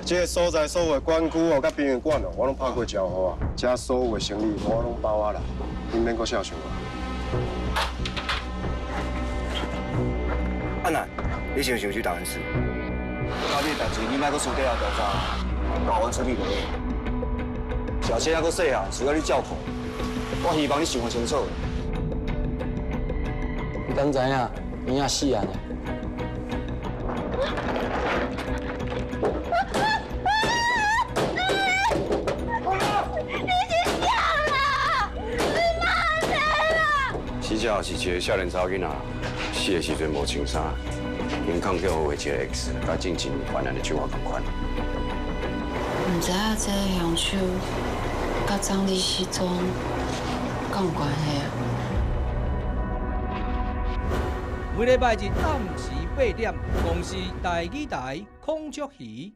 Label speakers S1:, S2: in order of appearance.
S1: 這个所在所有的管區哦，佮殯儀館哦，我攏拍過招呼啊。這所有的生意我攏包啊啦，你免閣痟想啊。
S2: 阿南，你想想去台灣市？
S3: 家己的代誌你莫閣私底下調查，交阮處理就好。小千還閣細漢，需要你照顧。我希望你想清楚。
S4: 你敢知影？伊仔死啊呢？
S5: 你是啥啦？你罵誰啦？
S6: 死者是一个少年查某囡仔，死的時陣無穿衫，胸口叫畫一个 X，佮進前犯案的手法仝款。
S7: 毋知影這个兇手佮張麗失蹤敢有關係啊？
S8: 每禮拜日暗時8點，公視台語台孔雀魚。